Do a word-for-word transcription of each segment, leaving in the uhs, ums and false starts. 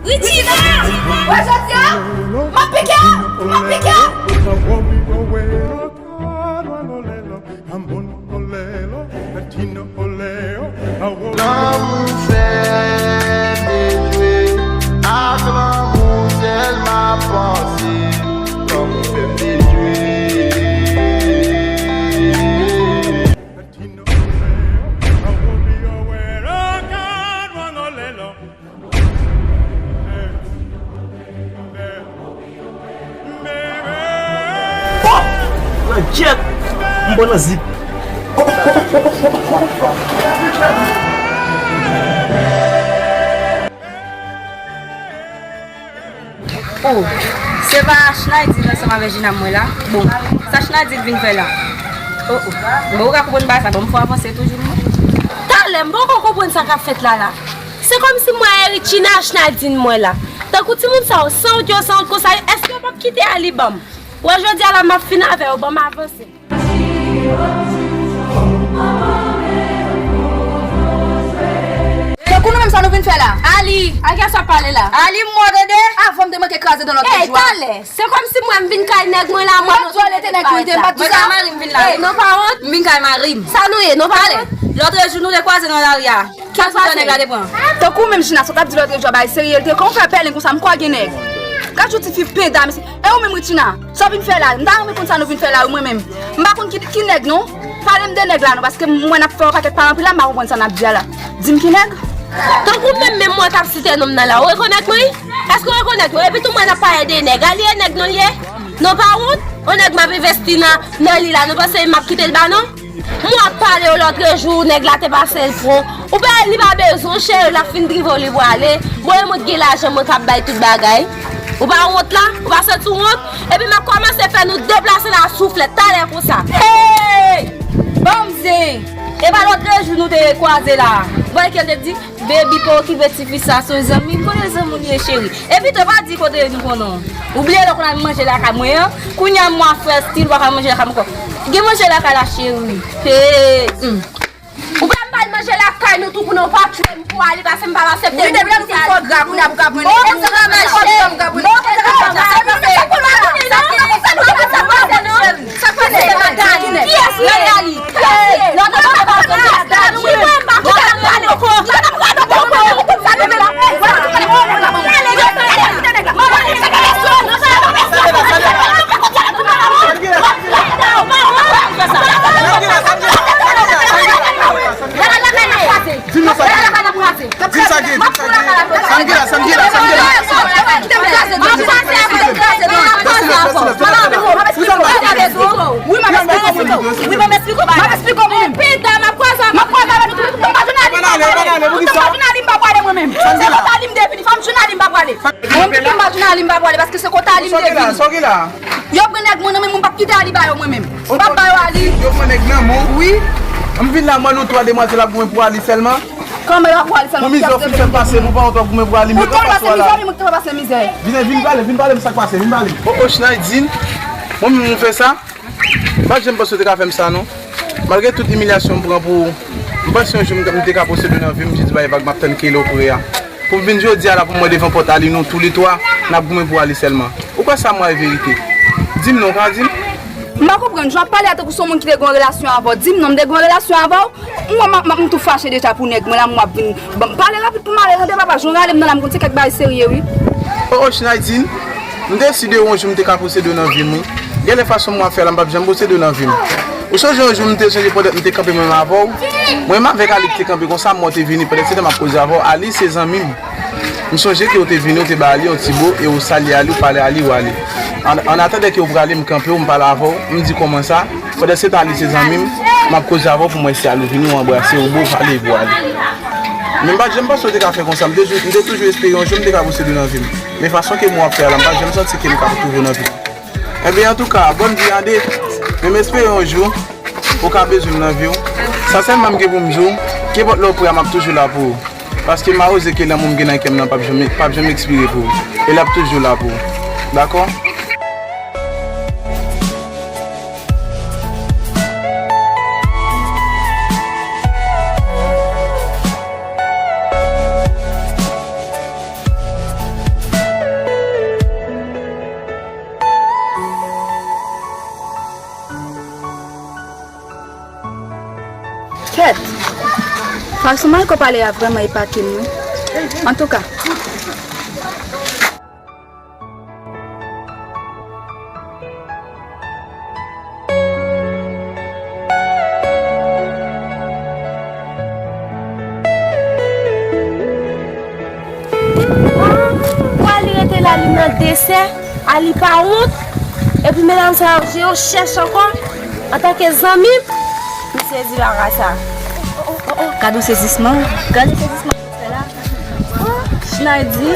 Richina! Wè jodi a, m ap pike w! M ap pike w! Lanmou fè m dejwe, ak lanmou sèl m ap panse. Lanmou fè m dejwe. Oh! Nan gyèt! M pran nan zip. Oh, se pa Schneidine ansanm avèk Gina m wè la? Bon, sa Schneidine vin fè la? Oh, oh. Bon, ou ka konprann bagay sa, bon, m fò avanse toujou, non? Talè, m poko konprann sa k ap fèt la, la. Se kòmsi m wè Erichina, Schneidine m wè la. Tankou timoun sa yo, sanwont yo, sanwont konsa, èske yo p ap kite Ali ban m? Wè, jodi a la, m ap fin avè yo, ban m avanse. Tankou nou menm sa nou vin fè la. Ali, a kiyès w ap pale la? Ali, m wè w tande. Avan m te manke kraze dan lòt jou a. Talè, se kòmsi m wè m vin kay nèg mwen la, m wè nou vin nèg pa wont. Mwen kay mari m vin la. Ey, nou pa wont? M vin kay mari m. Sa nou ye, nou pa wont? Lòtrejou nou te kwaze nan lari a. Kiyès kote nèg la te pran? Tankou menm Gina, sa w t ap di lòtrejou a, bagay serye l te. Kòman w fè pèlen konsa, m kwè w gen nèg. Gad yon ti fi penda, mesye. E ou menm, Richina, sa w vin fè la? M ta renmen konn sa nou vin fè la, wi, mwen menm. M pa konn ki, ki nèg, non. Pale m de nèg la, non, paske m wè n ap fè yon pakèt pale anpil la, m pa konprann sa n ap di a la. Di m ki nèg? Tankou menm, menm mwen k ap site non m nan la, ou rekonèt mwen? Èske ou rekonèt mwen? Epi tou mwen n ap pale de nèg. Ali e nèg non l ye? Non pa wont? On nèg m ap envesti nan, nan li la, nou panse m ap kite l ba non? Mwen ap pale w lòtrejou, nèg la te pase l pran. Ou pa, li pa bezwen w, cheri, l ap fin drive w, li prale. Bon, e mwen k gen lajan, mwen k ap bay tout bagay. Ou pa wont la? Ou pa santi w wont? Epi m ap kòmanse fè nou deplase la souflèt talè konsa. Hey! Ban m zen! E pa lòtrejou nou te kwaze la. Ou pa wè ke l te di, Baby, pa okipe tifi sa, se yon zanmi m, kote zanmi w ye, cheri? Epi tou, pa di kote nou konnen w. Ou bliye lè w konn al manje lakay mwen an? Kounye a mwa frè stil, ou pa ka manje lakay mwen ankò. Gen manje lakay la, cheri. Hey, hmm. Ou pa m pa al manje lakay nou tou pou nou pa tchwe m pou ale, paske m pa aksepte. Wi, depi lè nou fin fò gra, kounye a pou ka pran. Oh, sa ka mache. Sa ka mache. Sa k pase? Kiyès li ye? Magali. Kiyès li ye? Di m sa gen, di m sa gen. Sa m gen la, sa m gen la, sa m gen la. Wi, m ap eksplike w. Wi, m ap eksplike w. M ap eksplike w. Pita, m ap kwaze avè w. M ap kwaze avè w. Tout tan m pa jwenn Ali, m pa prale. Tout tan m pa jwenn Ali, m pa prale mwen menm. Se kote Ali m te vini. Fò m jwenn Ali, m pa prale. Mwen menm, tout tan m pa jwenn Ali, m pa prale. Paske se kote Ali m te vini. Yo pran nèg mwen nan men m, m p ap kite Ali ba yo mwen menm. M p ap ba yo Ali. Yo pran nèg nan men w? Wi. M vin la, mwen nou twa demwazèl ap goumen pou Ali sèlman. Kòman yo ap pran li sèlman? Pou mizè w fin fè pase, pou pa wont w ap goumen pou Ali, men kòman pase w la? Vin, vin pale, vin pale m sa k pase, vin pale. O, o, Schneidine, mwen menm m fè sa? M pa t janm panse w te ka fè m sa, non. Malgre tout imilyasyon m pran pou ou, m panse yon jou m, m te ka posede w nan vi m, m jis bay vag, m ap tann kilè w prè a. Pou m vin jodi a la, pou m wè devan pòt Ali, nou toulètwa, n ap goumen pou Ali sèlman. Ou kwè sa mwen e verite? Di m non, ou ka di m? M pa konprann, jan w ap pale a tankou se yon moun ki te gen yon relasyon avè w. Di m non, m te gen yon relasyon avè w? Mwen, m, m, m tou fache deja pou nèg mwen la, mwen ap vin. Bon, pale rapid pou m ale, tande papa, jan w rale m nan la, m konn se kèk bagay serye, wi. O, o, Schneidine, m deside yon jou m te ka posede w nan vi m, wi. Genlè fason m wè w ap fè la, m p ap janm posede w nan vi m. Ou sonje yon jou m te sonje pandan m te kanpe mwen menm avè w? Mwen menm avèk Ali ki te kanpe konsa, m wè w te vini, pandan se tan m ap koze avè w, Ali se zanmi m. M sonje ke w te vini, w te ba Ali yon ti bo, e w salye Ali, w pale Ali, w ale. An, an atandan ke w prale, m kanpe w, m pale avè w, m di kòman sa. Pandan se tan, Ali se zanmi m, m ap koze avè w pou m wè si Ali vini, w anbrase, w bo, w pale, epi w ale. Men m pa t janm panse w te ka fè konsa. M te, m te toujou espere yon jou m te ka posede w nan vi m. Men fason ke mwen w ap fè a la, m pa t janm santi ke m ka twouve w nan vi m. Enben, antouka, bòn vi a de. Men m espere yon jou, ou ka bezwen m nan vi w. Sa sèlman m gen pou m di w, kenpòt lè w prè a, m ap toujou la pou ou. Paske m a oze ke lanmou m gen nan kè m nan p ap janm, p ap janm ekspire pou ou. E l ap toujou la pou ou. Dakò? Gason Mayko pale a vrèman epate m, wi. Antouka. Pwa li rete la, li nan desè, a li pa wont. Epi medam sa yo, je yo chèch ankò. Antanke zanmi, m sezi bagay sa. Oh, oh, oh, oh, gade yon sezisman, gade sezisman. Sè la. Oh, Schneidy,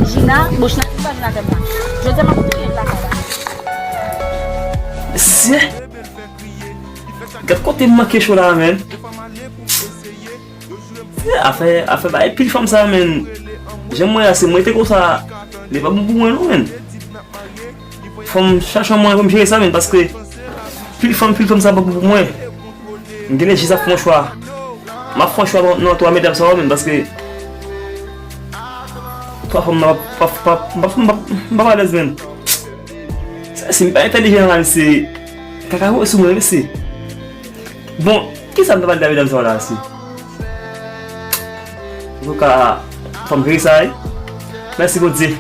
Gina, bon, Schneidy pa Gina tèm la. Jodi a m ap touye l lakay la. Sè. Gad kote m manke cho la, menn. Sè, afè, afè bay pil fanm sa, menn. Jan mwen a, se mwen te konsa, li pa bon pou mwen, non, menn. Fò m chache yon mwayen pou m jere sa, menn, paske pil fanm, pil fanm sa pa bon pou mwen. M genlè jis ap fè yon chwa. M ap fè yon chwa nan twa medam sa yo, menn, paske twa fanm nan pa, pa, pa, m pa, m pa, m pa alèz, menn. Sa, si m pa entèlijan la, mesye, kaka woule sou mwen, mesye. Bon, kisa m ta pral di a medam sa yo la, mesye? Antouka, fò m jere sa, wi. Mèsi, Bondye.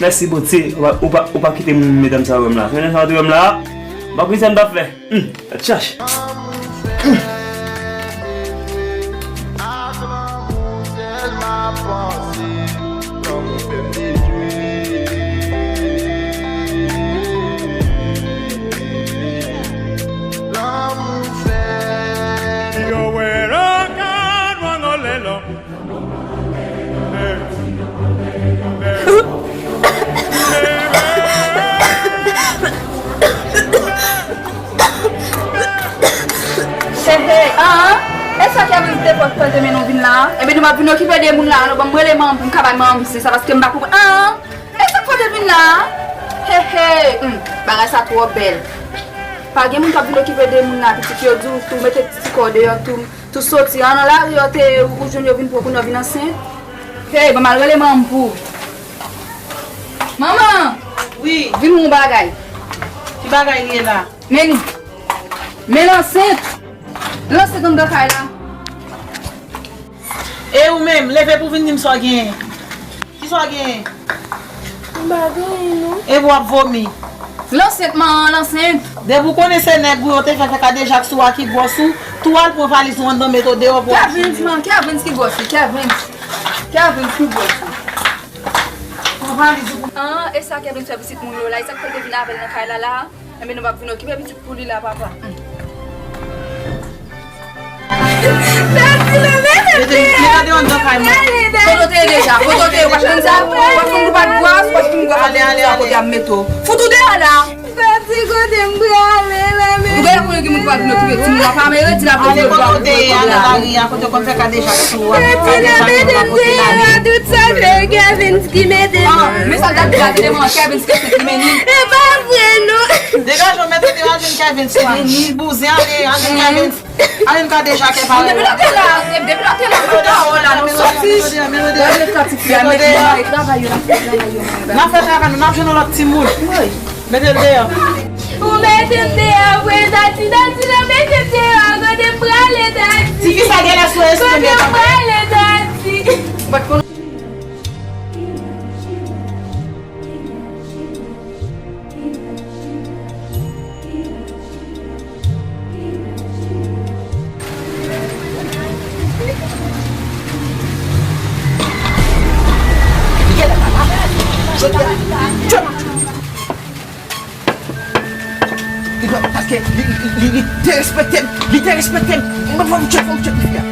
Mèsi, Bondye, ou pa, ou pa, ou pa kite m, medam sa yo wè m la. Medam sa yo te wè m la, m pa konn sa m t ap fè. Hmm, tèt chaje. Hmm. Hey, hey, ah, e sa Kevin te fè pote men nou vin la? Ebyen, nou pa vin okipe de moun la, non, ban m rele manman pou m ka bay manman m se sa, paske m pa konprann. Ah, e sa k fè te vin la? Hey, hey, hmm, bagay sa twò bèl. Pa gen moun k ap vin okipe de moun la, pitit yo di w tou, mete ti kò deyò tou. Tou soti an nan lari yo te ye, ou jwenn yo vin pran kounye a vin ansent. Hey, ban m al rele manman m pou. Manman! Wi. Vin yon bagay. Ki bagay li ye la? Men li. Men l ansent. L ansent anndan kay la. E ou menm, leve pou vin di m sa w genyen. Kisa w genyen? M pa gen anyen, non. Epi w ap vomi. L ansent, man, l ansent. Depi w konnen se nèg ou yo te fè fè kadejak sou a ki gwòs ou, tou al pran valiz ou anndan, mete w deyò pou w al fini. Kevins, man, Kevins ki gwòs li, Kevins. Kevins ki gwòs li. Pran valiz ou pou. An, e sa Kevins fè pitit moun yo la, e sa k fè l te vin avè l nan kay la la. Enben, nou p ap vin okipe pitit pou li la, papa. Pèdi la, mete m deyò. Mete m deyò anndan kay mwen. Kote w te ye deja? Kote w te ye? Ou pa t konn sa? Ou pa t konn ou pa t gwòs, ou pa t konn ou pa t konn sa kote y ap mete w. Fout ou deyò la. Pèdi, kote m prale la, men. Ou genlè konnen gen moun ki pral vin okipe timoun, w ap ame redi la pou yo pral okipe kòb la. Ale kote w te ye a nan lari a, kote w konn fè kadejak sou a, kadejak nou rakonte la, men. Tout sa se Kevin ki mete m. Ah, men sa l t ap di la, se te manman Kevin ki te fè li, men li. E pa vre, non. Degaje w, mete degaje m Kevin sou a. Li bouzen, ale, ale Kevin. Ale m kadejake parèy la. Depi lè w te la, depi lè w te la, ou pa wè la, nou soti. Gade ka ti fi a, mete travay yo, n ap fè travay yo. N ap fè travay nou, n ap jwenn yon lòt timoun. Mete l deyò. Ou mete m deyò vre, Dadi, Dadi, nan mete m deyò, kote m prale, Dadi? Tifi sa genlè sou espri. Kote m prale, Dadi? Paske li, li, li, li derespekte m. Li derespekte m. Mwen fò m tchèk, fò m tchèk fi a.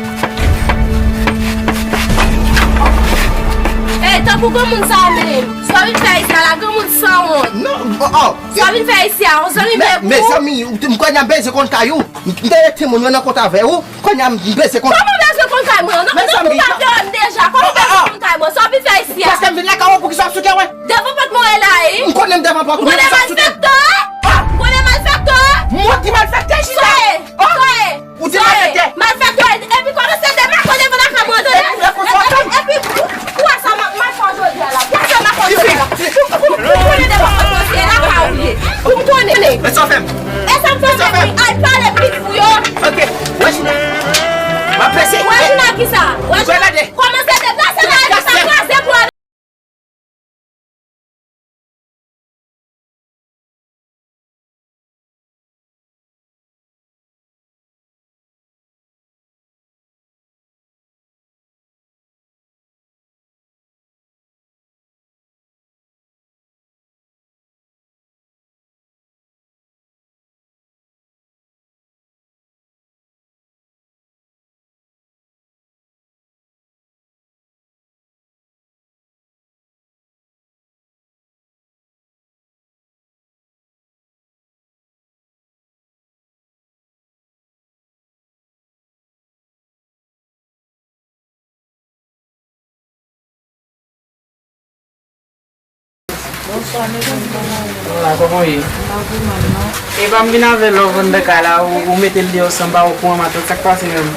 Ey, tankou granmoun sa menm. Sa w vin fè isi a la, granmoun sanwont. Non, oh, oh. Sa w vin fè isi a, yon zanmi m. Mezanmi, m kwè n ap beze kont kay ou. M te rete moun yo nan kont avè ou. Kounye a m beze kont. Kòman w beze kont kay mwen? Non, non, ou pa vle wè m deja. Kòman w beze kont kay mwen? Sa w vin fè isi a? Paske m vin lakay ou, poukisa w sou kè mwen? Devan pòt mwen w ye la, wi. M konnen m devan pòt ou, men poukisa w sou kè m? Ou konnen malfektè, wi? Ou konnen malfektè, wi? Mwen ki malfektè, Gina? Sa w ye? Sa w ye? Ou di malfektè? Malfektè, wi. Epi kòmanse demakò devan lakay mwen, tande? Epi, epi, ou wè sa m ap, m ap fè w jodi a la? Ou wè sa m ap fè w jodi a la? Pou, pou, pou m konnen devan pòt mwen, se lakay ou ye. Pou m konnen. Men sa w fè m? E sa m fè w fè, wi, al pale pitit ou yo. Ok, wè Gina. M ap pese. Bonswa, mesye, kòman w ye? Hola, kòman w ye? M pa pi mal, non. Epa m vin avè love anndan kay la, ou, ou mete l deyò san m pa okouran, matant, sa k pase menm?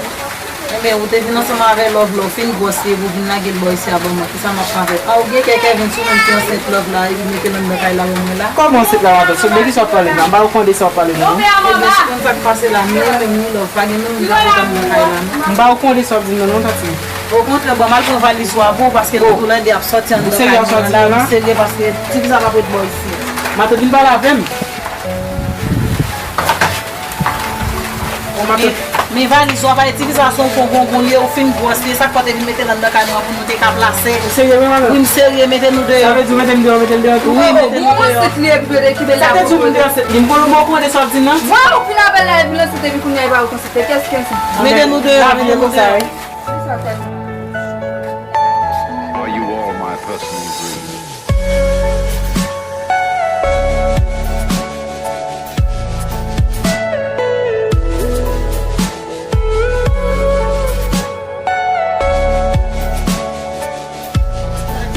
Enben, ou te vin ansanm avè love la, ou fin gwòs li, epi w vin lage l bò isi a ban mwen. Kisa m ap fè avè l? A, ou gen kè Kevin, se ou menm ki ansent love la, epi mete l anndan kay la ban mwen la? Kòman ansent la, matant? Sot de kisa w ap pale la? M pa konn de sa w ap pale, non. Enben, si w konn sa k pase la, ni ou menm, ni love, pa gen nou menm k ap ret anndan kay la, non. M pa konn de sa w ap di m nan, non, tanti. Okontrè, bon, m al pran valiz ou a pou ou, paske nou toulède ap sòti anndan kay mwen la. Ou serye, w ap sòti la? M serye, paske ti visa p ap ret bò isi. Matant, vin pale avè m. Bon, matant. Men, men valiz ou a, pale ti visa se yon fo gongon li ye, ou fin gwòs li, sa k fè w te vin mete l anndan kay nou an pou nou te ka plase. Ou serye, wi, matant? Wi, m serye, mete nou deyò. Sa vle di ou mete m deyò, mete l deyò tou? Wi, mete nou deyò. Sa te di w pou m te ansent li, m konnen m okouran de sa w ap di m nan. Vwala, ou fin avè l la, epi l ansent, epi kounye a, e pa ou k ansent. Kès ki ansent? Mete nou deyò, mete nou deyò. Are you all my personal dreams?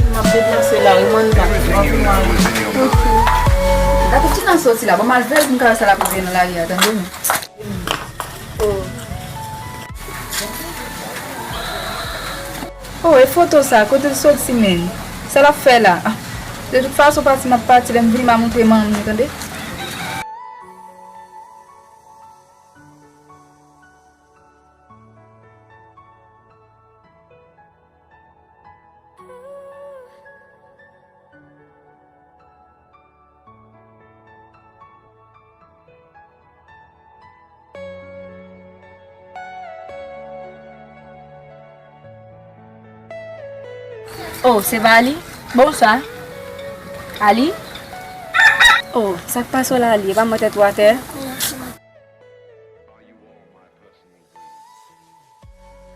M ap deplase la, wi, mwen, m pa. Dakò, ti nan soti la. Bon, m al veye pou m ka wè sa l ap rive nan lari a, tande, non? Oh. Oh, e foto sa, kote l soti menm? Sa l ap fè la? Ah, de tout fason, pati m ap pati, lè m vini, m a montre manman m, tande? Oh, se pa li? Bonswa. Ali? Oh, sa k pase w la, Ali? E pa mwen tèt ou atè?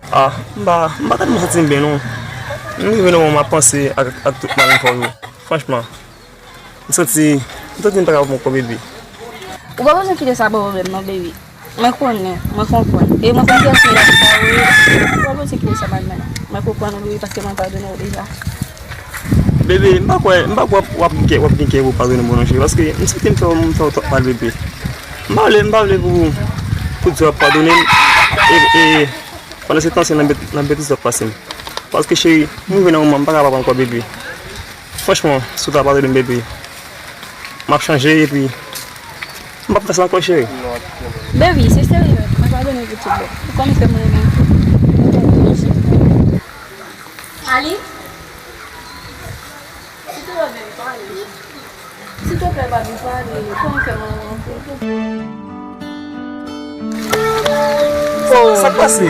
Ah, m pa, m pa tèlman santi m byen, non. M rive nan moman m ap panse ak, ak tout mal m fè yo. Franchman, m santi, m santi m pa ka pran kò bebe. Ou pa bezwen kite sa ba w pwoblèm, non, baby. Mwen konnen, mwen konprann. E mwen konn kiyès ou ye la pou sa, wi. Ou pa bezwen kite sa ba m, non. Mwen konprann ou, wi, paske mwen padone w deja. Bebe, m pa kwè, m pa kwè w ap, w ap gen kè, w ap gen kè pou w padone m, non, cheri, paske m santi m fè w, m fè w twòp mal, bebe. M pa vle, m pa vle pou, pou di w ap padone m, e, e, pandan se tan, se nan bet-, nan betiz w ap pase m. Paske, cheri, m rive nan moman, m pa ka pa pran kò, bebe. Franchman, si w ta padone m, bebe, m ap chanje, epi, m p ap fè sa ankò, cheri. Baby, se serye, mwen padone w pou tout bon. Ou konn ke mwen renmen w. Ali? Sitouplemen, pale. Sitouplemen, pale. Kòman fè mwen rankontre? Oh, sa k pase?